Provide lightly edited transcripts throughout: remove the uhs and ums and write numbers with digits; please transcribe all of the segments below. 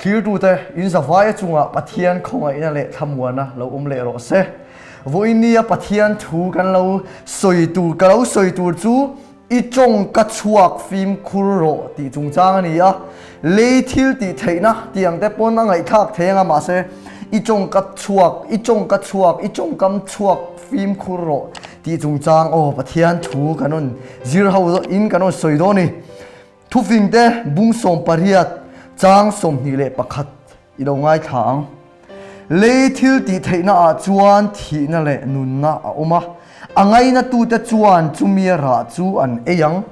Thlirtute, in zavaia chungah Pathian khawngaihna leh thlamuana lo awm leh rawh se. Vawinia Pathian thu kan lo sawi tur, ka lo sawi tur chu i tawng ka chhuak fimkhur rawh tih chungchang a ni a. Lei thil tih theihna tih ang te pawn a ngaihthlak thei anga mahse i tawng ka chhuak, i tawng ka chhuak, i tawngkam chhuak fimkhur rawh tih chungchang aw Pathian thu kan rawn zir ho in kan rawn sawi dawn a ni. Thufingte bung 18 chang 21 i lo ngaithla ang. Lei thil tih theihna ah chuan thihna leh nunna a awm a, a ngainatute chuan chumi rah chu an ei ang.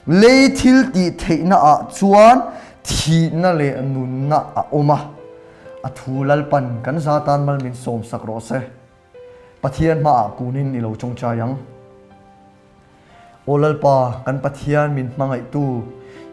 Lei thil tih theihna ah chuan thihna leh nunna a awm a, a thu Lalpan kan za tan mal min sawmsak rawh se. Pathian hmaah kunin i lo tawngtai ang. Aw Lalpa, kan Pathian min hmangaihtu,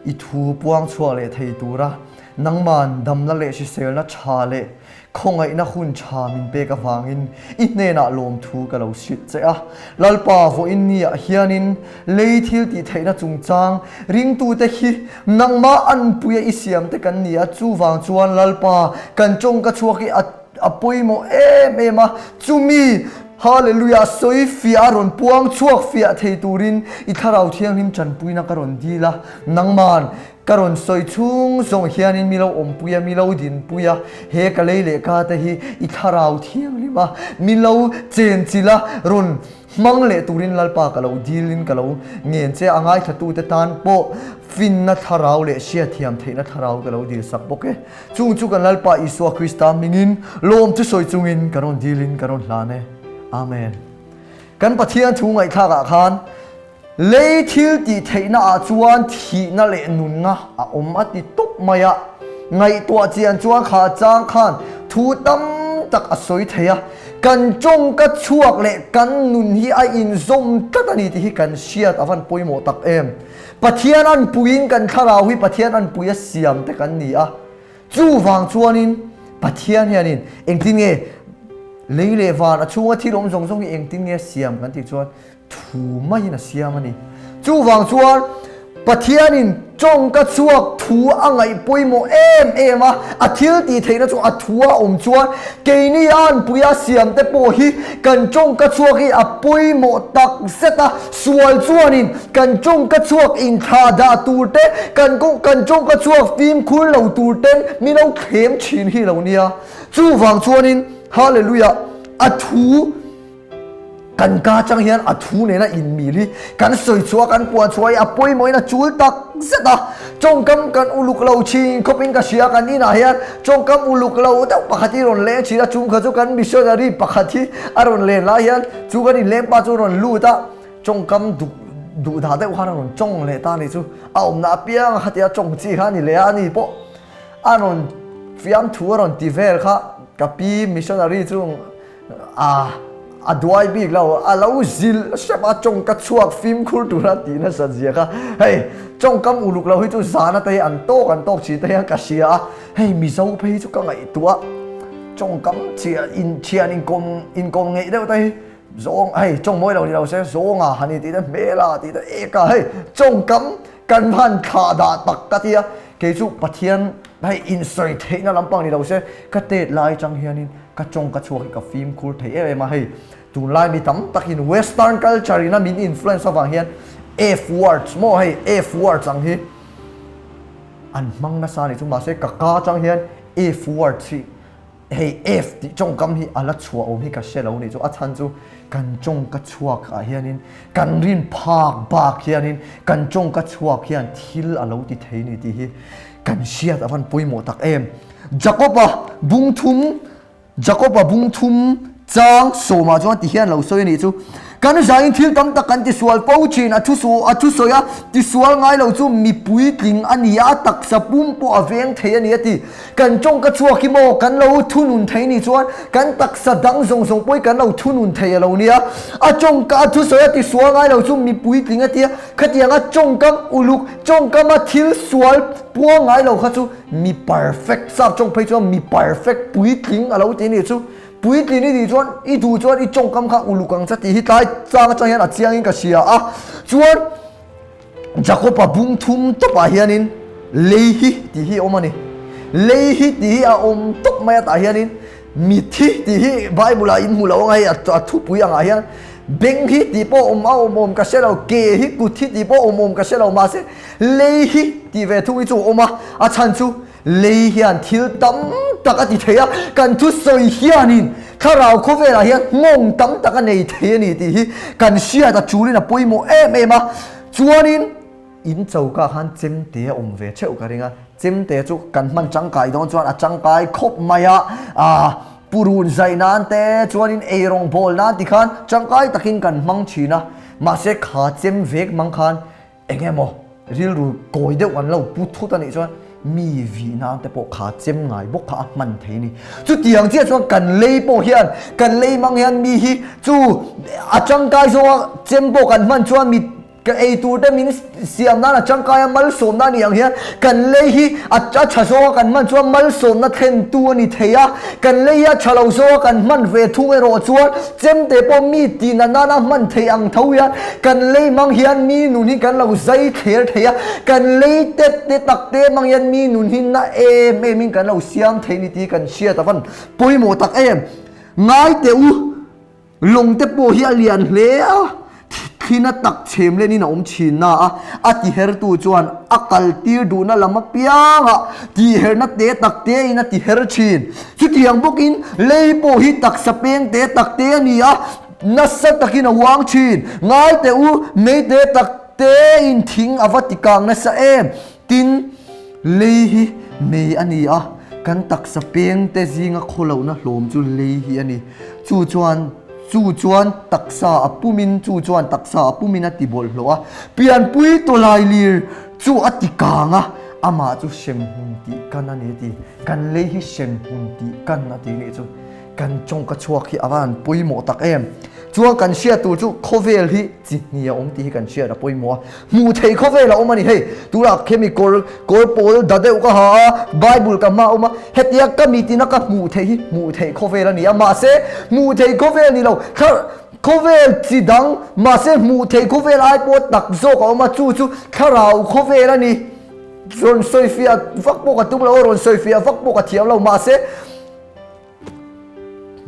i thu puang chhuah leh thei tura nangman damna leh hriselna tha leh khawngaihna hun tha min pek avangin i hnenah lawmthu ka lo hrilh che a. Lalpa, vawiin niah hianin lei thil tih theihna chungchang ringtute hi nangmah anpuia i siamte kan ni a, chuvang chuan Lalpa, kan tawngka chhuak hi a A pawimawh em em a, chumi Hallelujah sawi fiah a rawn puang chhuak fiah thei turin i Thlarau Thianghlim tanpuina ka rawn dil a, nangman ka rawn sawi chhung zawng hianin mi lo awmpui a, mi lo dinpui a, he ka lei leh ka te hi i Thlarau Thianghlim a, mi lo chenchilh a, rawn Hmang leh turin Lalpa ka lo dilin ka lo ngen che a, ngaithlatute tan pawh finna thlarau leh hriatthiam theihna thlarau ka lo dilsak bawk e. Chung chu kan Lalpa Isua Krista hmingin lawm chu sawi chungin ka rawn dilin ka rawn hlan e. Amen. Kan Pathian thu ngaihthlakah khan lei thil tih theihna ah chuan thihna leh nunna a awm a ti tawp mai a. Ngaihtuah chian chuan kha chang khan thu tam tak a sawi thei a. Kan tawngka chhuak leh kan nun hi a inzawm tlat a ni tih hi kan hriat a van pawimawh tak em. Pathian an puiin kan thlarau hi Pathian an pui a siam te kan ni a. Chuvang chuanin Pathian hianin engtin nge lei leh van a chhunga thil awm zawng zawng hi engtin nge a siam kan tih chuan thu maiin a siam a ni. Chuvang chuan Pathianin tawngka chhuak thu a ngaih pawimawh em em a, a thil tih theihna chu a thu a awm chuan keini a anpuia siam te pawh hi kan tawngka chhuak hi a pawimawh tak zet a, sual chuanin kan tawngka chhuak inthlah dah tur te, kan kan tawngka chhuak fimkhur lo tur ten min lo thlem thin hi lo nia. Chuvang chuanin Hallelujah a thu Kan ka chang hian a thu nena inmil hi kan sawi chhuah kan puan chhuah hi a pawimawhin a chul tak zet a. Tawngkam kan uluk lo thin khawpin ka hria kan inah hian tawngkam uluk lo deuh pakhat hi rawn leng thin a, chung kha chu kan missionary pakhat hi a rawn len lai hian chu kan inleng pa chu rawn lut a, tawngkam duh duh dah deuh khan a rawn tawng leh ta a nih chu. A awmna apiang a khatia tawng chi kha a ni leh a, ani pawh a rawn fiamthu a rawn ti vel kha ka pi missionary chu A, a duai bik lo, a lo zilh hrep a, tawngka chhuak fimkhur tura tih nasa zia kha. Hei, tawngkam uluk lo hi chu zana te hi an tawk an tawk thin te hian ka hria a, hei Mizo phei hi chu ka ngaihtuah a, tawngkam chhia in thian inkawm inkawm ngeih deuh te hi zawng hei tawng mawi lo ni lo se zawnga han intih te hmela tih te eka hei tawngkam kan han thlah dah tak ka tia kei chu Pathian hei insawi theihna lampang ni lo se ka tet lai atang hianin Ka tawng ka chhuak hi ka fimkhur thei em em a, hei tunlai mi tam takin western culture in a min influence avang hian F words maw hei F words ang hi an hmang nasa a nih chu mahse ka ka atang hian F words hi hei F tih tawngkam hi a la chhuah awm hi ka hre lo nih chu a chhan chu kan tawng ka chhuak ah hianin kan rin phak bak hianin kan tawng ka chhuak hian thil a lo ti thei ni tih hi kan hriat a van pawimawh tak em. Jakoba bung thum Jakoba bung thum chang sawmah chuan ti hian lo sawi a nih chu. Kan zain thil tam tak kan tisual fo thin, a thu a thu sawi a, tisual ngai lo chu mi puitling a ni a, a taksa pum pawh a veng thei a ni a ti. Kan tawngka chhuak hi maw kan lo thunun thei ni chuan kan taksa dang zawng zawng pawh hi kan lo thunun thei a lo nia. A tawngka a thu sawi a tisual ngai lo chu mi puitling a ti a, khatianga tawngkam uluk tawngkama thil sual puang ngai lo kha chu Mi perfect sap tawng phei chuan mi perfect puitling a lo ti nih chu. Puitling i tih chuan i duh chuan i tawngkam kha uluk ang che tih hi tlai chang atang hian a chiang in ka hria a. Chuan Jakob-a bung thum tawpah hianin lei hi tih hi a awm a ni. Lei hi tih hi a awm tawp mai a tah hianin mithi tih hi Bible ah in hmu lo ang a hei a thupui angah hian beng hi tih pawh awm a awm awm ka hre lo, ke hi kut hi tih pawh awm awm ka hre lo mahse lei hi tih ve thung hi chu a awm a, a chhan chu lei hian thil tam tak a ti thei a, kan thusawi hianin thlarau khawvelah hian nghawng tam tak a nei thei a ni tih hi kan hriat a chulin a pawimawh em em a, chuanin. In choka khan chemte a awm ve theuh ka ring a, chemte chu kan hman tangkai dawn chuan a tangkai khawp mai a, aah purun zai nan te chuanin eirawng bawl nan ti khan tangkai takin kan hmang thin a, mahse kha chem vek mang khan eng emaw rilru kawi deuh an lo pu thut a nih chuan mi vih nan te pawh kha chem ngai bawk kha a hman thei a ni. Chutiang chiah chuan kan lei pawh hian kan lei mang hian mi hi chu a tangkai zawnga chem pawh kan hman chuan mi Ka ei tur te min siam nan a tangkai a, malsawmna a nih ang hian kan lei hi a tha zawnga kan hman chuan malsawmna thlentu a ni thei a, kan lei hi a tha lo zawnga kan hman ve thung erawh chuan chemte pawh mi tihna nana hman thei ang tho hian kan lei hmang hian mi nun hi kan lo zai thler thei a, kan lei te te tak te hmang hian mi nun hi na em em in kan lo siam thei ni tih kan hriat a van pawimawh tak em. Ngai teh u. Lawng te pawh hi a lian hle a, thlina tak chhem lenin a awm thin na a, a tihertu chuan a kaltir duhna lam apiangah tihherna te tak tein a tiher thin. Chutiang bawkin lei pawh hi taksa peng te tak te a ni a, nasa takin a uang thin. Ngai teh u, mei te tak tein thing a va tikang nasa em? Tin, lei hi mei a ni a, kan taksa peng te zinga khawlohna hlawm chu lei hi a ni. Chu chuan, chu chuan taksa a pumin, chu chuan taksa a pumin a ti bawlhhlawh a, pianpui tawlai lir chu a ti kang a, amah chu hremhmun tih kan a ni a ti. Kan lei hi hremhmun tih kan a ti nih chu. Kan tawngka chhuak hi a van pawimawh tak em. Chuan kan hriat tur chu khawvel hi chi hnih a awm tih hi kan hriat a pawimawh a. Hmuh theih khawvel a awm a ni hei. Tunah khemi kawr kawr pawl da deuh ka ha a, Bible ka hma a awm a, hetia ka mitin a ka hmuh theih hi hmuh theih khawvel a ni a. Mahse hmuh theih khawvel ni lo, thlar khawvel chi dang mahse hmuh theih khawvel ai pawh tak zawk a awm a, chu chu thlarau khawvel a ni. Rawn sawifiah vak pawh ka tum lo a, rawn sawifiah vak pawh ka thiam lo mahse,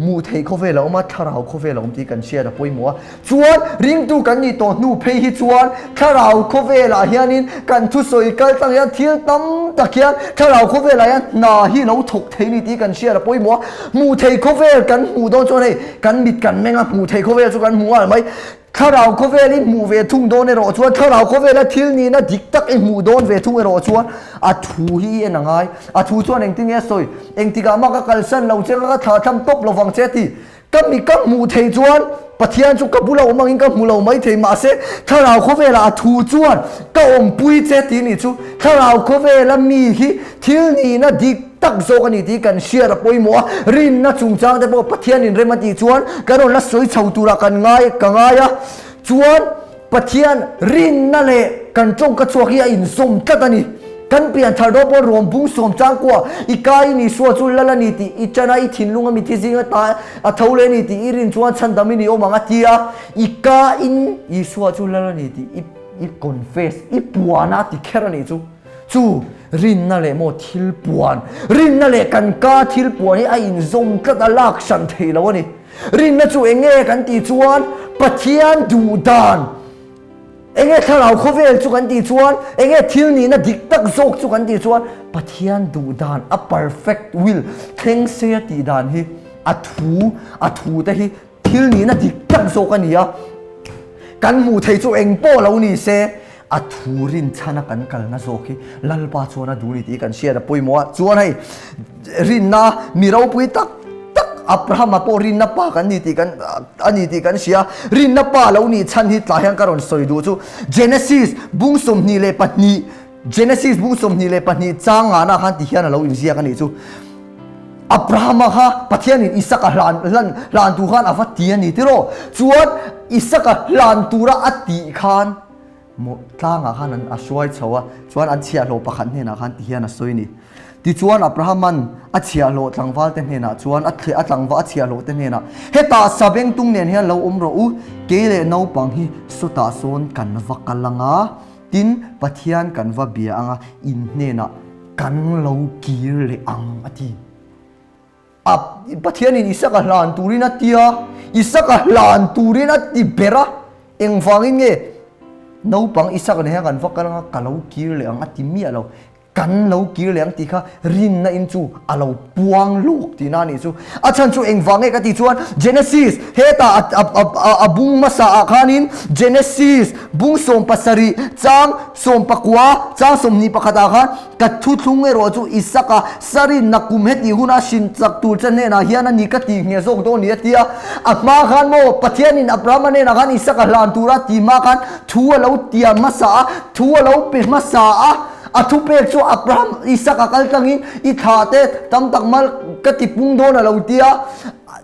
Hmuh theih khawvel a awm a, thlarau khawvel a awm tih kan hriat a pawimawh a. Chuan ringtu kan nih tawh hnu phei hi chuan thlarau khawvelah hianin kan thusawi kal tlang hian thil tam tak hian thlarau khawvelah hian hna hi lo thawk thei ni tih kan hriat a pawimawh a. Hmuh theih khawvel kan hmuh dawn chuan hei kan mit kan meng a, hmuh theih khawvel chu kan hmu nghal mai. Thlarau khawvel i hmuh ve thung dawn erawh chuan thlarau khawvela thil nihna dik tak i hmuh dawn ve thung erawh chuan a thu hi i en a ngai. A thu chuan engtin nge a sawi? Engtikah mah ka kalsan lo che, ka thlah tham tawp lo vang che a ti. Ka mi ka hmuh thei chuan Pathian chu ka bula awm angin ka hmu lo mai thei mahse thlarau khawvelah a thu chuan ka awmpui che tih nih chu thlarau khawvela mi hi thil nihna dik tak zawk a ni tih kan hriat a pawimawh a, rinna chungchang te pawh Pathianin rem a tih chuan kan rawn la sawi chho turah kan ngai ka ngai a, chuan Pathian rinna leh kan tawngka chhuak hi a inzawm tlat a ni. Kan pian thar dawn pawh ruam bung sawm changkua i kai in Isua chu lal a ni tih i chan a, i thinlung a mithi zinga ta a tho leh a ni tih i rin chuan chhandam i ni awm ang a ti a, i ka in Isua chu lal a ni tih i i confess i puan a ti kher a nih chu. Chu rinna leh maw thil puan, rinna leh kan ka thil puan hi a inzawm tlat a, lak hran thei lo a ni. Rinna chu eng nge kan tih chuan Pathian duh dan, eng nge thlarau khawvel chu kan tih chuan, eng nge thil nihna dik tak zawk chu kan tih chuan Pathian duh dan, a perfect will, thleng se a tih dan hi a thu, a thu te hi Thil nihna dik tak zawk a ni a, kan hmuh theih chu eng pawh lo ni se, a thu rinchhana kan kalna zawk hi Lalpa chuan a duh ni tih kan hriat a pawimawh a. Chuan hei rinna mi ropui tak tak Abrahama pawh rinna pa kan ni tih kan a ni tih kan hria. Rinna pa lo nih chhan hi tlai hian ka rawn sawi duh chu Genesis bung 22 Genesis bung 22 chang ngana khan ti hian a lo inziak a nih chu. Abrahama kha Pathianin Isaka hlan hlan hlan tur khan a va ti a ni tiraw? Chuan Isaka hlan tura a tih khan maw tlangah khan an a hruai chho a, chuan an chhiahhlawh pakhat hnenah khan ti hian a sawi a ni. Tichuan Abrahaman a chhiahhlawh tlangvalte hnenah chuan a a tlangva a chhiahhlawh te hnenah, Hetah sabengtung nen hian lo awm rawh u, kei leh naupang hi sawtah sawn kan va kal ang a, tin Pathian kan va bia ang a, in hnenah. Kan lo kir leh ang a ti. A Pathianin Isaka hlan turin a ti a, Isaka hlan turin a ti ber a, engvangin nge naupang Isaka nen hian kan va kal anga ka lo kir leh ang a ti miah lo. Kan lo kir leh ang tih kha rinna in chu a lo puang luk tihna a nih chu. A chhan chu engvang nge ka tih chuan Genesis hetah a bung hmasa ah khanin Genesis bung 17 chang 19 chang 21 ah khan ka thuthlung erawh chu Isaka sarinna kum hetih huna hrin chak tur che hnenah hian a ni ka tih ngheh zawk dawn ni a ti a. A hma khan maw Pathianin Abrahama hnenah khan Isaka hlan tura ti hma khan thu a lo tiam hmasa a, thu a lo pe hmasa a. A thupek chu Abraham, Isaka kal tlangin i thlah te tam tak mal ka ti pung dawn a lo ti a,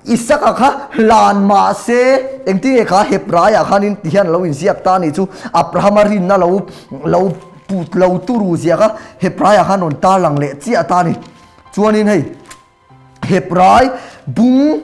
Isaka kha hlan mah se engtin nge kha Hebraiah khanin ti hian a lo inziak ta a nih chu, Abrahama rinna lo lo put lo turu zia kha Hebraiah khan rawn tarlang leh chiah ta a ni. Chuanin hei. Hebrai bung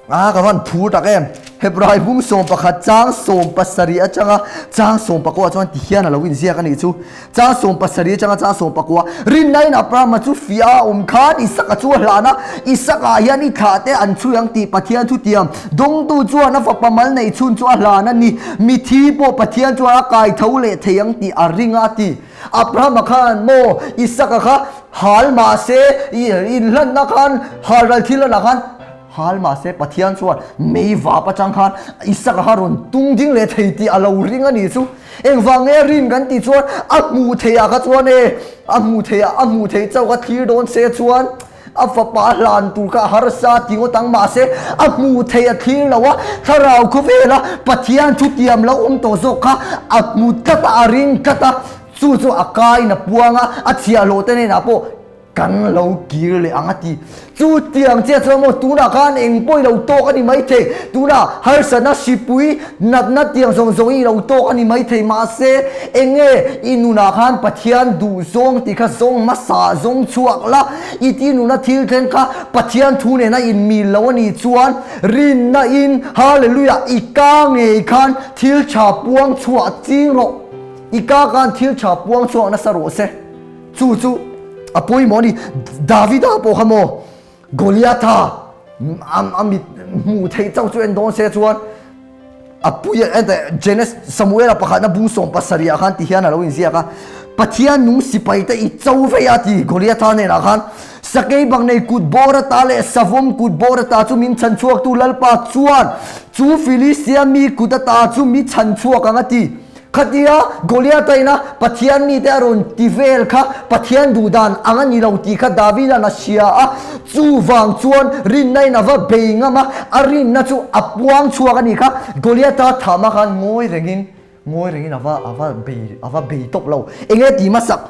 a ka van phur tak em Hebrai bung 11 chang 17 atanga chang 19 chuan ti hian a lo inziak a nih chu chang 17 atanga chang 19 rinna in Abrahama chu fia a awm khan Isaka chu a hlan a Isaka hian i thlah te an chhui ang tih Pathian thu tiam dawngtu chuan a fapa mal neih chhun chu a hlan a ni mithi pawh Pathian chuan a kai tho leh thei ang tih a ring a ti Abrahama khan maw Isaka kha hal mah se, inhlanna khan hal ral thil lanah khan hal mah se Pathian chuan mei vap atang khan Isaka kha rawn tung ding leh thei tih a lo ring a nih chu. Engvang nge rin kan tih chuan a hmuh theih ah kha chuan e, a hmuh theih ah a hmuh theih chauh kha thlir dawn se chuan a fapa hlan tur kha a harsa ti ngawt ang mahse a hmuh theih a thlir lo a, thlarau khawvela Pathian thu tiam lo awm tawh zawk kha a hmu tlat a, a ring tlat a, chu chu a kaiin a puang a, a chhiahhlawh te hnenah pawh kan lo kir leh ang a ti. Chu tiang chiah chuan maw tunah khan eng pawh i lo tawk a ni maithei, tunah harsatna hripui natna tiang zawng zawng i lo tawk a ni maithei mahse eng nge i nunah khan Pathian duh zawng tih kha zawng hmasa zawng chhuak la, I ti nuna thil thleng kha Pathian thu nena inmil lo a nih chuan rinna in Hallelujah i ka ngei khan thil tha puang chhuah ching rawh. I ka khan thil tha puang chhuak nasa rawh se. Chu chu a pawimawh a ni. Davida pawh kha maw Goliatha a mit hmuh theih chauh chu en dawn se chuan A pui a enteh Genes Samuela pakhatna bung 70 ah khan ti hian a lo inziak a, Pathian nung sipai te i cho vei a ti Goliatha hnenah khan Sakei bang nei kut bawr ata leh savawm kut bawr ata chu min chhan chhuaktu Lalpa chuan chu Filistia mi kut ata chu mi chhan chhuak ang a ti. Khatia Goliatha ina Pathian mite a rawn ti vel kha Pathian duh dan ang a ni lo tih kha Davida'n a hria a, chuvang chuan rinna in a va bei ngam a, a rinna chu a puang chhuak a nih kha. Goliatha thahma khan ngawi rengin ngawi rengin a va a va bei a va bei tawp lo. Enge ti hmasak?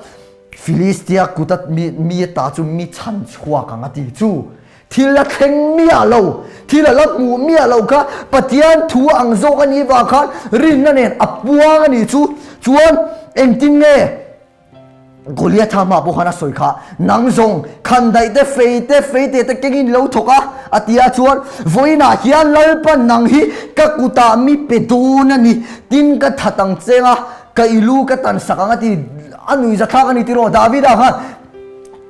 Filistia kuta mi mi ta chu mi chhan chhuak ang a ti chu. Thil a thleng miah lo, thil a la hmuh miah lo kha Pathian thu ang zawk a nih vang khan rinna nen a puang a nih chu. Chuan engtin nge Goliatha hma pawh khan a sawi kha, nang zawng khandaih te, fei te, feite te kengin i lo thawk a, a ti a, chuan vawiinah hian Lalpan nang hi ka kutah mi pe dawn a ni, tin ka that ang cheng a, ka i lu ka tan sak ang a ti, a nuihzathlak a ni tiraw Davida khan.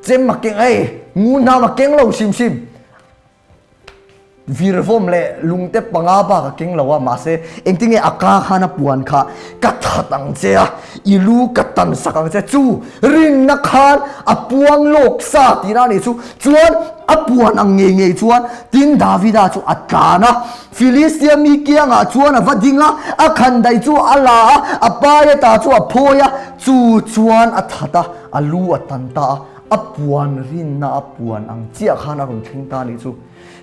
Chem a keng ei, ngun hnam a keng lo hrim hrim. Virvawm leh lungte panga bak a keng lo a, mahse engtin nge a ka khan a puan kha ka that ang che a, i lu ka tan sak ang che, chu rinna khan a puang lawk sa tihna a nih chu. Chuan a puan ang ngei ngei chuan tin Davida chu a tlan a, Filistia mi kiangah chuan a va ding a, a khandai chu a la a, a paia ta chu a phawi a, chu chuan a that a. A lu a tan ta a, a puan rinna a puan ang chiah khan a rawn thleng ta a nih chu.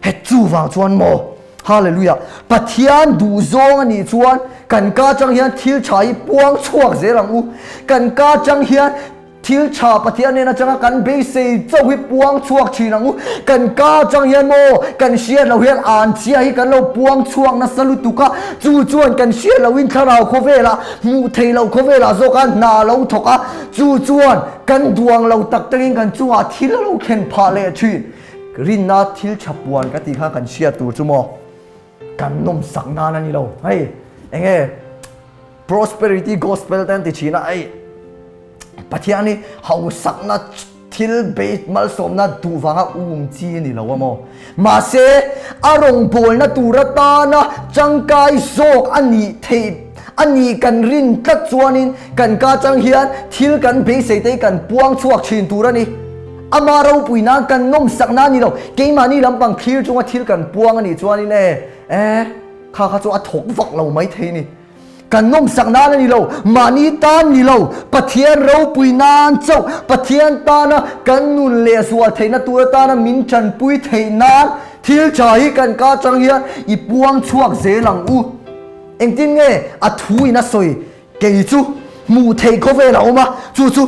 He chuvang chuan maw? Hallelujah! Pathian duhzawng a nih chuan kan ka atang hian thil tha hi puang chhuak zel ang u. Kan ka atang hian thil tha Pathian nen atanga kan beisei chauh hi puang chhuak thin ang u. Kan ka atang hian maw kan hriat loh hian an chhia hi kan lo puang chhuak nasa lutuk a, chu chuan kan hriat lohin thlarau khawvelah hmuh theih loh khawvelah zawk a hna a lo thawk a, Chu chuan kan duang lo tak takin kan chungah thil a lo thlen phah leh thin. Rinna thil tha puan ka tih kha kan hriat tur chu maw? Kan nawmsak nan a ni lo. Hei, eng nge prosperity gospel te an ti thin a, hei Pathian hi hausakna. Thil bei malsawmna duh vanga um chi a ni lo a maw? Mahse, a rawngbawlna tur atana tangkai zawk a nih theih a nih kan rin tlat chuanin kan ka chang hian thil kan beisei te hi kan puang chhuak thin tur a ni. Ama ropui nan kan nawmsak na a ni lo. Keimahni lampang thlir chunga thil kan puang a nih chuanin e, e, kha kha chu a thawk vak lo maithei a ni. Kan nawmsak nan a ni lo, mahni tan ni lo, Pathian ropui nan chauh, Pathian tana kan nun leh zual theihna tur atana min tanpui theih nan thil tha hi kan ka atang hian i puang chhuak zel ang u. Engtin nge a thu in a sawi kei chu hmuh theih khawvel a awm a, chu chu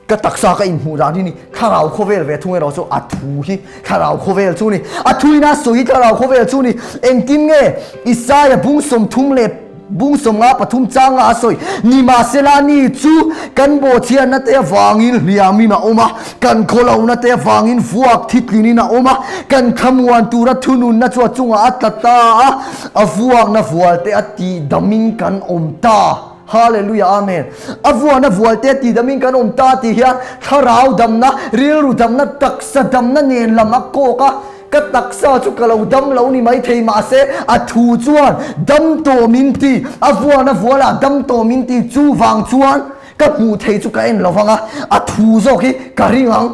Ka taksa ka inhmuh dan hi ni, thlarau khawvel ve thung erawh chu a thu hi thlarau khawvel chu ni. A thuin a sawi hi thlarau khawvel chu ni. Engtin nge Isaia bung 30 leh bung 50 pathum changa a sawi? Nimahsela ni chu kan bawhchhiatna te avangin hliamin a awm a, kan khawlohna te avangin vuak thitlinin a awm a, kan thlamuan tura thununna chu a chungah a tla ta a, a vuakna vualte a tihdamin kan awm ta. Hallelujah Amen. A vuan a vual te ti damin kan awm ta tih hian thlarau damna, rilru damna, taksa damna nen lam a kawk a, ka taksa chu ka lo dam lo ni mai thei mahse a thu chuan dam tawh min ti, a vuan a vual ah dam tawh min ti chuvang chuan ka hmuh thei chu ka en lo vang a, a thu zawk hi ka ring ang.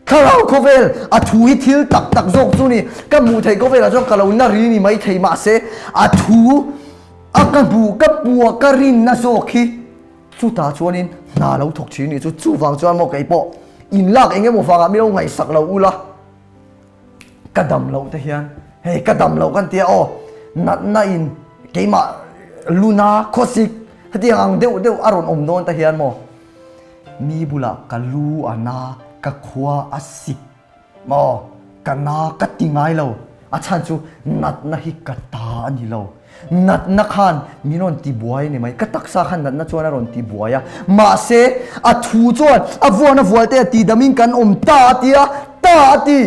Thlarau khawvel a thu hi thil tak tak zawk chu ni. Ka hmuh theih khawvelah chuan ka lo na ri ni mai thei mahse a thu a ka hmuh ka pua ka rinna zawk hi chutah chuanin hna lo thawk thin ni chu. Chuvang chuan maw kei pawh inlak eng emaw vangah mi lo ngaihsak lo ula ka dam loh te hian hei ka dam loh kan tia aw natna in keimah luna khawsik hetiang ang deuh deuh a rawn awm dawn te hian maw Mi bulah ka lu a na, ka khua a sik maw? Ka na ka ti ngai lo. A chhan chu natna hi ka ta a ni lo. Natna khan min rawn ti buai a ni mai. Ka taksa khan natna chuan a rawn ti buai a. Mahse, a thu chuan a vuan a vual te a tidamin kan awm ta a ti a, ta a ti.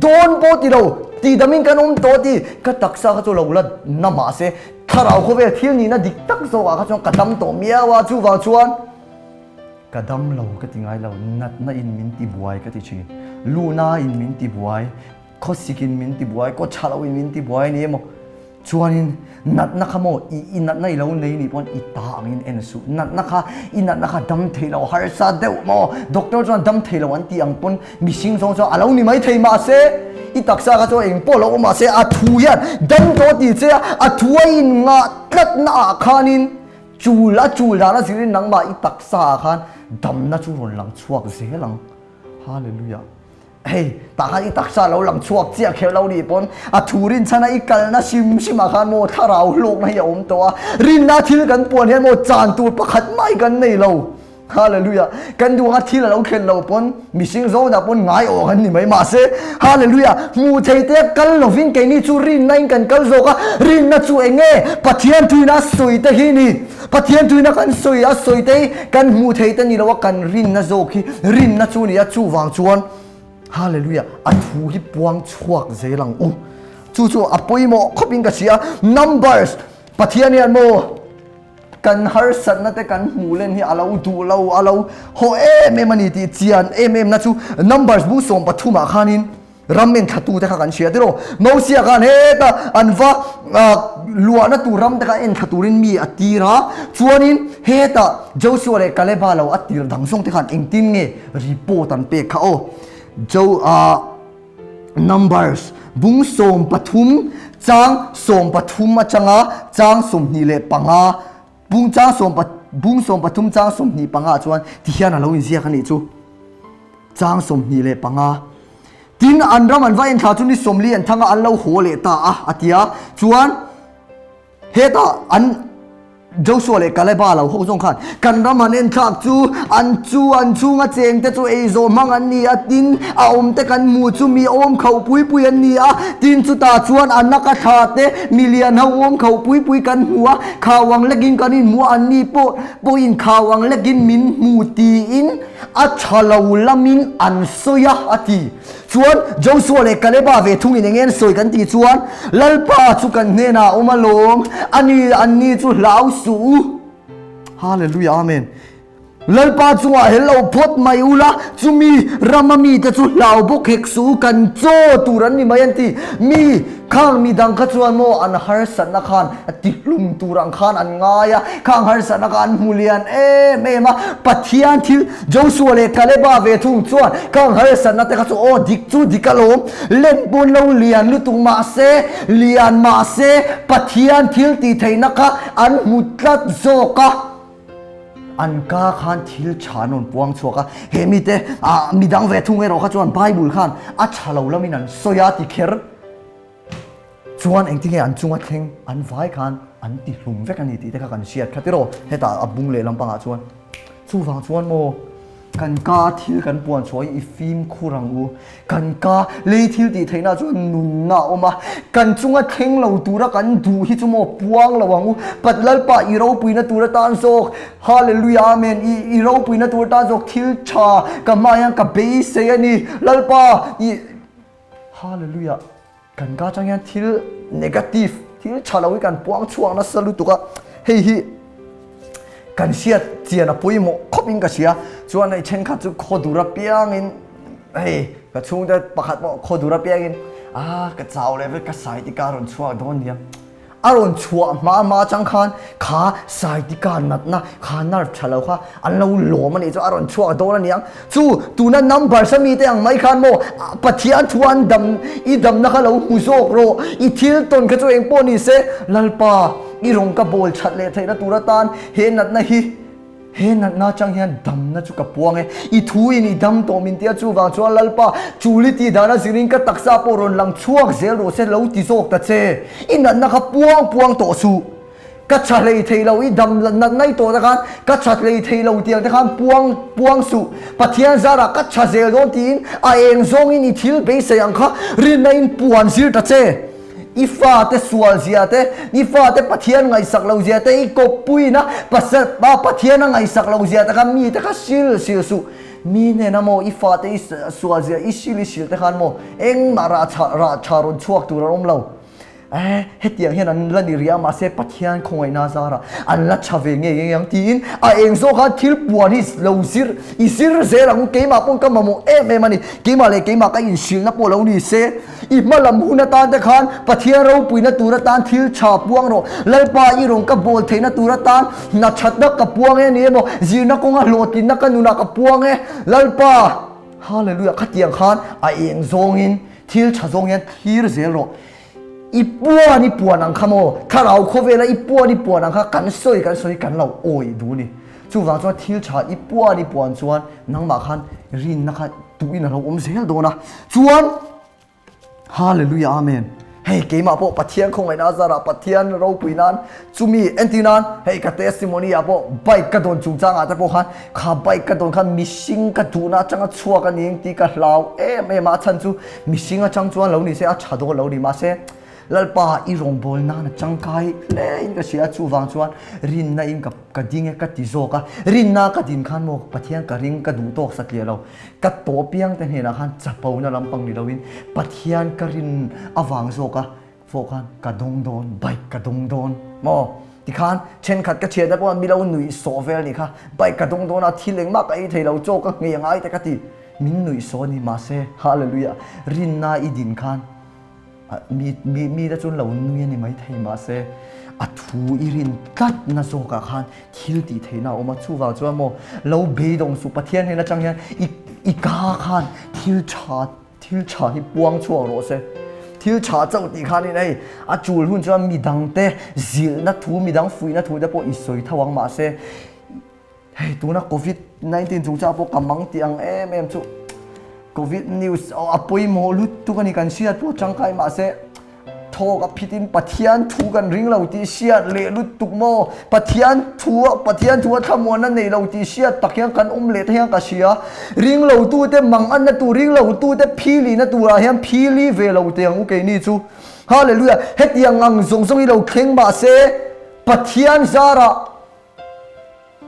Dawn pawh ti lo, tidamin kan awm tawh a ti. Ka taksa kha chu lo la na mahse, thlarau khawvel thil nihna dik tak zawkah kha chuan ka dam tawh miau a. Chuvang chuan. Ka dam lo ka ti ngai lo, natna in min ti buai ka ti thin. Luna in min ti buai, khawsik in min ti buai, kaw tha lo in min ti buai a ni emaw. Chuanin natna kha maw i i natna i lo nei nih pawn i ta angin en suh. Natna kha i natna kha dam thei lo harsa deuh maw. Doctor chuan dam thei lo an tih ang pawn mihring zawng chuan a lo ni mai thei mahse i taksa kha chuan eng pawh lo awm mahse a thu hian dam tawh a ti che a, a thu a inngah tlatna ah khanin Chul a chul dan a zirin nangmah i taksa ah khan damna chu rawn lang chhuak zel ang. Hallelujah. Hei, tah khan i taksa lo lang chhuak chiah kher lo nih pawn a thu rinchhan a i kalna hrim hrim ah khan maw thlarau hlawkna hi a awm tawh a. Rinna thil kan puan hian maw chan tur pakhat mai kan nei lo. Hallelujah. Kan duh anga thil a lo thlen lo pawn mihring zawng dah pawn ngai awh kan ni mai mahse Hallelujah hmuh thei te kal lovin keini chu rinna in kan kal zawk a rinna chu eng nge Pathian thuina a sawi te hi ni Pathian thuina kan sawi a sawi te hi kan hmuh thei te ni lo a kan rinna zawk hi rinna chu ni a chuvang chuan Hallelujah a thu hi puang chhuak zel ang u chu chu a pawimawh khawp in ka hria Numbers Pathian hian maw Kan harsatna te kan hmuh len hi a lo duh lo, a lo haw em em a ni tih chian em em na chu Numbers bu 13 ah khanin ram en thla te kha kan hria tiraw. Mosia khan heta an va luahna tur ram te kha en thla turin mi a tir a, chuanin heta Joshua leh Kaleba lo a tir dang zawng te khan engtin nge report an pek kha aw. Jo Numbers, bung 13, chang 13 atanga chang 25, bung chang sawm bung 13 chang 25 ah chuan tihian a lo inziak a nih chu. Chang 25. Tin, an ram an va en thla chu ni 40 an thang a, an lo haw leh ta a, a ti a. Chuan. Hetah an Joshua leh Kaleba lo ho zawng khan kan ram han en thlak chu an chu an chhunga cheng te chu eizawh hmang an ni a, tin a awm te kan hmuh chu mi awm khauh pui pui an ni a, tin chutah chuan a naka thla te mi lian ho awm khauh pui pui kan hmu a, khau ang lekin kan inhmu a, an ni pawh pawhin khau ang lekin min hmu tiin a tha lo lamin an sawi a, a ti. Chuan Joshua leh Kaleba ve thungin eng nge an sawi kan tih chuan, Lalpa chu kan hnenah a awm alawm, ani anni chu hlau suh u. Hallelujah Amen. Lalpa chungah hel lo phawt mai ula, chumi rama mite chu hlau bawk hek suh u, kan chaw tur an ni mai an ti. Mi khang mi dang kha chuan maw an harsatna khan tihlum tur ang khan an ngai a, khang harsatna kha an hmu lian em em a. Pathian thil Joshua leh Kaleba ve thung chuan khang harsatna te kha chu aw dik chu dik alawm, len pawn lo lian lutuk mahse, lian mahse Pathian thil tihtheihna kha an hmu tlat zawk a. An ka khan thil tha an rawn puang chhuak a, he mite ah midang ve thung erawh kha chuan Bible khan a tha lo lamin an sawi a ti kher chuan engtinge an chunga thleng an vai khan an ti hlum vek a ni tih te kha kan hriat kha tiraw hetah a bung leh lampangah chuan chuvang chuan maw Kan ka thil kan puan chhuah hi i fimkhur ang u. Kan ka lei thil tih theihna chuan nunna a awm a, kan chunga thleng lo tura kan duh hi chu maw puang lo ang u. Pat Lalpa i ropuina tur atan zawk, Hallelujah Amen, i i ropuina tur atan zawk thil tha ka hmaah hian ka beisei a ni. Lalpa i Hallelujah. Kan ka atang hian thil negative, thil tha lo hi kan puang chhuak nasa lutuk a, hei hi kan hriat chian a pawimawh khawp in ka hria. Chuan hei thenkhat chu khaw dur apiangin hei ka chhungte pakhat pawh khaw dur apiangin ah ka chau leh vek ka saitika rawn chhuak dawn nia. A rawn chhuah hma hma atang khan kha saitika natna, kha nerve tha lo kha an lo lawm a nih chu a rawn chhuak dawn a niang. Chu tuna numbers a mite ang mai khan maw Pathian thu an dam i damna kha lo hmu zawk rawh, i thil tawn kha chu eng pawh ni se Lalpa i rawn ka bawl that leh theihna tur atan he natna hi He natna atang hian damna chu ka puang e. I thu in i dam tawh min tia chuvang chuan Lalpa, chul i tih dan a zirin ka taksa pawh rawn lang chhuak zel rawh se lo ti zawk ta che. I natna kha puang puang tawh suh. Ka tha hlei thei lo, i dam natna i tawh te khan ka tha hlei thei lo tiang te khan puang puang suh. Pathian zarah ka tha zel dawn tiin a eng zawngin i thil beisei ang kha rinna in puan zir ta che. I fate sual zia te, i fate Pathian ngaihsak lo zia te, i kawppuina pasal pa Pathian a ngaihsak lo zia te kha mite kha sil sil suh. Mi hnena maw i fate i sual zia i sil i sil te khan maw engmah rah chha rah tha rawn chhuak tur an awm lo. Eh, hetiang hian an la ni rih a, mahse Pathian khawngaihna zarah an la tha ve ngei ngei ang tiin a eng zawk khan thil puan hi lo zir i zir zel ang keimah pawn ka mamawh em em a ni. Keimah leh keimah ka inhrilhna pawh lo ni se. I hma lam hun atan te khan Pathian ropuina tur atan thil tha puang rawh. Lalpa i rawn ka bawl theihna tur atan hna thatna ka puang e ni emaw, zirna kawnga hlawhtlinna ka nunah ka puang e. Lalpa, Hallelujah, khatiang khan a eng zawngin thil tha zawng hian thlir zel rawh. I puan i puan ang kha maw, thlarau khawvela i puan i puan ang kha kan sawi kan sawi kan lo awi duh ni. Chuvang chuan thil tha i puan i puan chuan nangmah khan rinna kha tuin a lo awm zel dawn a. Chuan Hallelujah Amen. Hei keimah pawh Pathian khawngaihna zarah Pathian ropui nan chumi entir nan hei ka testimony ah pawh bike ka dawn chungchangah te pawh khan kha bike ka dawn khan mihring ka duhna atanga chhuak a ni ang tih ka hlau em em a, a chhan chu mihring atang chuan lo ni se a tha dawn lo ni mahse Lalpa i rawngbâwl nân a tangkai hle in ka hria a, chuvang chuan rinna in ka ka ding e ka ti zawk a, rinna ka din khan maw Pathian ka ring ka duh tawk satliah lo, ka tawh piang te hnenah khan chapona lampang ni loin Pathian ka rin avang zawk a fawh khan ka dawng dawn, bike ka dawng dawn maw tikhan thenkhat ka thiante pawh mi lo nuih sawh vel nih kha, bike ka dawng dawn a thil engmah ka ei thei lo chaw ka nghei angai te ka ti, min nuih sawh a ni mahse hallelujah rinna i din khan Mi mi mi te chuan lo nui a ni maithei mahse a thu i rin tlat na zawkah khan thil tih theihna a awm a, chuvang chuan maw lo beidawng suh Pathian hnen atang hian i i ka khan thil tha thil tha hi puang chhuak rawh se. Thil tha chauh tih khanin hei a chul hun chuan midangte zilhna thu midang fuihna thu te pawh i sawi tho ang mahse Hei tuna covid 19 chungchang pawh ka mang tih ang em em chu covid news a pawimawh lutuk a ni kan hriat pawh tangkai mahse thawk a phit in Pathian thu kan ring lo tih hriat leh lutuk maw Pathian thu a Pathian thu a thlamuanna nei lo tih hriat tak hian kan awm leh te hian ka hria ring lo tu te mang anna tur ring lo tu te phili na turah hian phili ve lo teh ang u keini chu Hallelujah hetiang ang zawng zawng hi lo thleng mahse Pathian zarah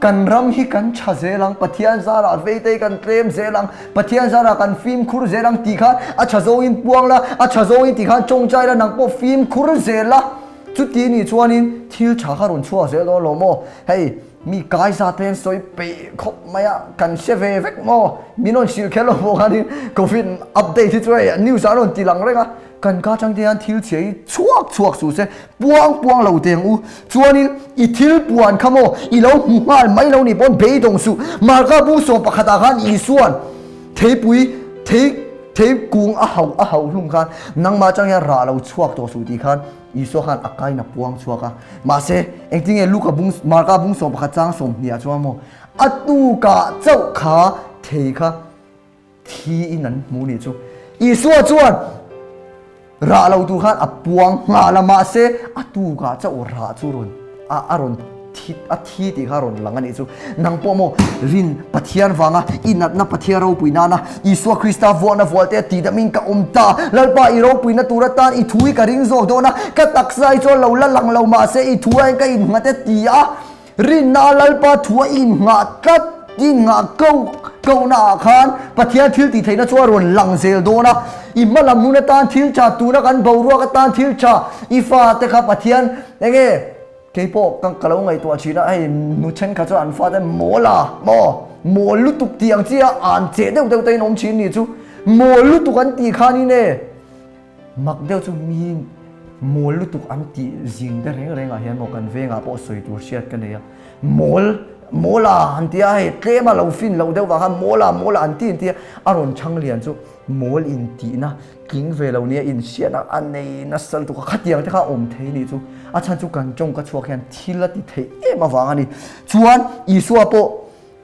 Kan ram hi kan tha zel ang, Pathian zarah veitei kan tlem zel ang, Pathian zarah kan fimkhur zel ang tih khan a tha zawngin puang la, a tha zawngin tih khan tawngtai la, nang pawh fimkhur zel la. Chuti nih chuanin thil tha kha rawn chhuak zel dawn lo maw? Hei. Mi kai za te an sawi peih khawp mai a, kan hre ve vek maw? Min rawn hrilh kher lo pawh khanin Covid update hi chu hei news ah an rawn ti lang reng a, kan ka atang te hian thil chhia hi chhuak chhuak suh se, puang puang lo teh ang u. Chuanin i thil puan kha maw i lo hmu nghal mai lo nih pawn beidawng suh. Marka bu sawm pakhatah khan Isua'n theipui thei thei kung a hauh a hauh hlum khan nangmah atang hian rah lo chhuak tawh suh tih khan Isua khan a kain a puang chhuak a. Mahse, engtinge Luka bung, Marka bung 11 chang 20 ah chuan maw, a tukah chauh kha thei kha thiin an hmu nih chu. Isua chuan rah lo tur khan a puang nghal a, mahse a tukah chauh rah chu rawn a a rawn thi a thi tih kha rawn lang a nih chu. Nang pawh maw rin Pathian vanga i natna Pathian ropui nana Isua Krista vuahna vualte a tihdamin ka awm ta. Lalpa i ropuina tur atan i thu hi ka ring zawk dawn a, ka taksa hi chuan lo la lang lo mahse i thu aiin ka innghat e ti a. Rinna a Lalpa thu a innghah tlat, innghah ko kohna ah khan Pathian thil tih theihna chu a rawn lang zel dawn a. I hma lam hun atan thil tha, tuna kan boruak atan thil tha, i fate kha Pathian enge Kei pawh ka ka lo ngaihtuah thin a, hei nu thenkhat chuan an fate mawl a, maw, mawl lutuk tih ang chi a, an cheh deuh deuh te in awm thin nih chu, mawl lutuk an tih khan in e, mak deuh chu mi mawl lutuk an tih zing te reng reng ah hian maw kan vengah pawh sawi tur hriat ka nei a, mawl, mawl a an ti a, hei tlem a lo fin loh deuh vang khan mawl a, mawl a an ti an ti a, a rawn chhang lian chu mawl in tihna Tling ve lo nia inhriatna a nei nasa lutuk a, khatiang te kha a awm thei nih chu. A chhan chu kan tawng ka chhuak hian thil a ti theih em avang a ni. Chuan Isua pawh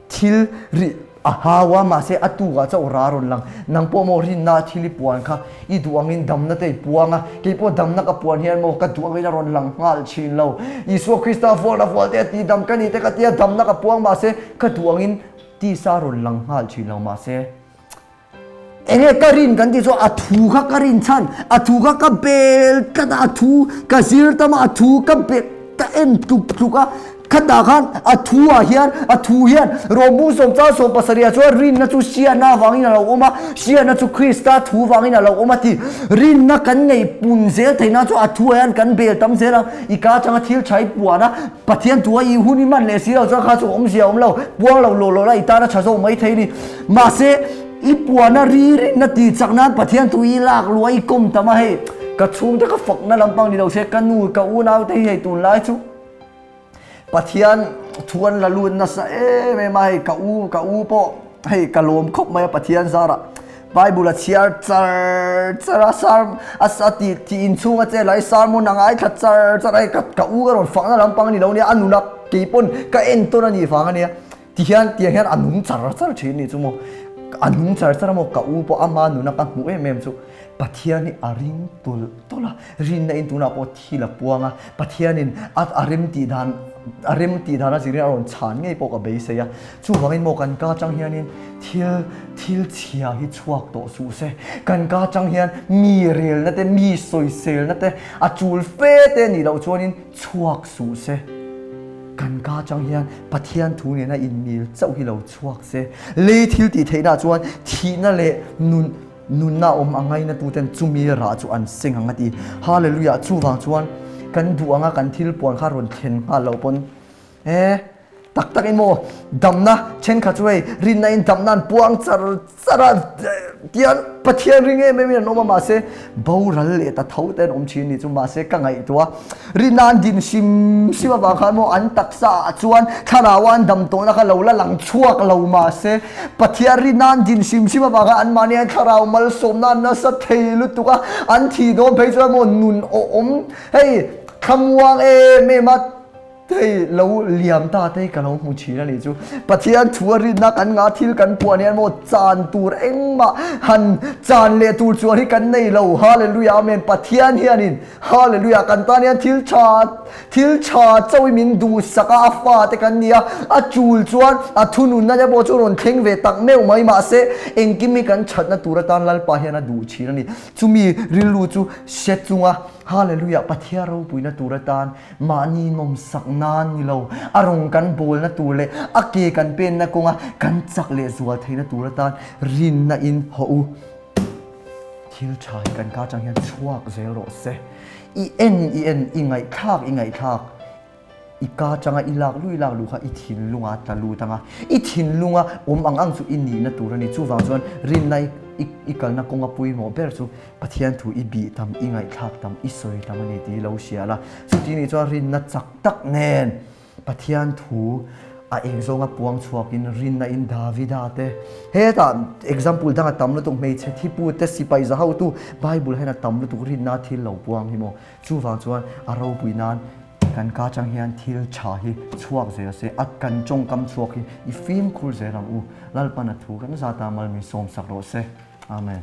thil ri a hau a, mahse a tukah chauh ra rawn lang. Nang pawh maw rinna a thil i puan kha i duh angin damna te i puang a, kei pawh damna ka puan hian maw ka duh angin a rawn lang nghal thin lo. Isua Krista vualna vual te a tih dam ka ni te ka tia damna ka puang mahse ka duh angin tisa a rawn lang nghal thin lo mahse. Enge ka rin kan tih chu a thu kha ka rin chhan, a thu kha ka bel tlat a, a thu ka zir tam a, a thu ka bel ka en tluk tluk a, khatah khan a thu ah hian a thu hian Rawhbung sawmchang 70 ah chuan rinna chu hriatna avangin a lo awm a, hriatna chu Krista thu vangin a lo awm a ti. Rinna kan neih pun zel theihna chu a thu ah hian kan bel tam zel a, i ka atanga thil tha i puan a, Pathian thu a i hun i man leh si lo chuan kha chu awmzia a awm lo, puang lo lawh lawh la i tan a tha zawk mai thei ni. Mahse, i puana ri rinna tih chak nan Pathian thu i lak luah i kawm tam a hei, ka chhungte ka fakna lampang ni lo se, ka nu, ka unau te hi hei tunlai chu Pathian thu an la lut nasa em em a hei, ka u, ka u pawh hei ka lawm khawp mai a Pathian zarah Bible a chhiar char char a, sar a a tih tih inchhung a che lai sermon a ngaithla char char a hei ka ka u ka rawn fakna lampang ni lo nia, a nuna keipawn ka entawn a nih vang a nia. Ti hian tiang hian a nung char char thin nih chu maw? A nung char char a maw? Ka u pawh ama nuna ka hmuh em em chu Pathian hi a ring tawlh tawlh a, rinna in tunah pawh thil a puang a, Pathianin a a rem tih dan a rem tih dan a zirin a rawn chhan ngei pawh ka beisei a. Chuvangin maw kan ka atang hianin thil thil chhia hi chhuak tawh suh se. Kan ka atang hian mi relna te, mi sawiselna te, a chul fe te nih loh chuanin chhuak suh se. Kan ka atang hian Pathian thu nena inmil chauh hi lo chhuak se. Lei thil tih theihna chuan thihna leh nun nunna awm a ngaina tuten chumi rah chu an seng ang a ti. Hallelujah! Chuvang chuan kan duh anga kan thil puan kha rawn thlen nghal loh pawn e tak tak in maw damna thenkhat chu hei rinna in damna an puang char char a tian Pathian ring em em in an awm a mahse boral leh ta tho te an awm thin ni chu mahse ka ngaihtuah rinna an din hrim hrim avang khan maw an taksa ah chuan thlarau a an dam tawhna kha lo la lang chhuak lo mahse Pathian rinna an din hrim hrim avang khan anmahni an thlarau malsawmna an nasa thei lutuk a an thih dawn phei chuan maw nun awm hei thlamuang em em a Hei lo liam ta te hi ka lo hmu thin a nih chu. Pathian thu a rinna kan ngah thil kan puan hian maw chan tur engmah han chan leh tur chuan hi kan nei lo. Hallelujah Amen Pathian hianin Hallelujah kan tan hian thil tha thil tha chauh hi min duhsak a, a fate kan ni a, a chul chuan a thununna te pawh chu rawn thleng ve tak meuh mai mahse engkim hi kan thatna tur atan Lalpa hian a duh thin a ni. Chumi rilru chu hre chunga Hallelujah Pathian ropuina tur atan Mahni nawmsak nan ni lo, a rawng kan bawlna tur leh a ke kan penna kawnga kan chak leh zual theihna tur atan rinna in haw u. Thil tha hi kan ka atang hian chhuak zel rawh se. I en i en, i ngaihthlak i ngaihthlak. I ka atanga i lak lui lak luh kha i thinlunga a tla lut ang a, i thinlunga awm ang ang chu i nihna tur a ni. Chuvang chuan rinna i i kalna kawnga pawimawh ber chu Pathian thu i bih tam, i ngaihthlak tam, i sawi tam a ni tih i lo hria la. Chuti nih chuan rinna chak tak nen Pathian thu a eng zawnga puang chhuakin rinna in Davida te hetah example danga tam lutuk hmeichhe thipu te sipai za hotu Bible hian a tam lutuk rinna thil lo puang hi maw. Chuvang chuan a ropui nan kan ka chang hian thil tha hi chhuak zel se, a kan tawngkam chhuak hi i fimkhur zel ang u. Lalpan a thu kan zata mal min sawmsak rawh se. Amen.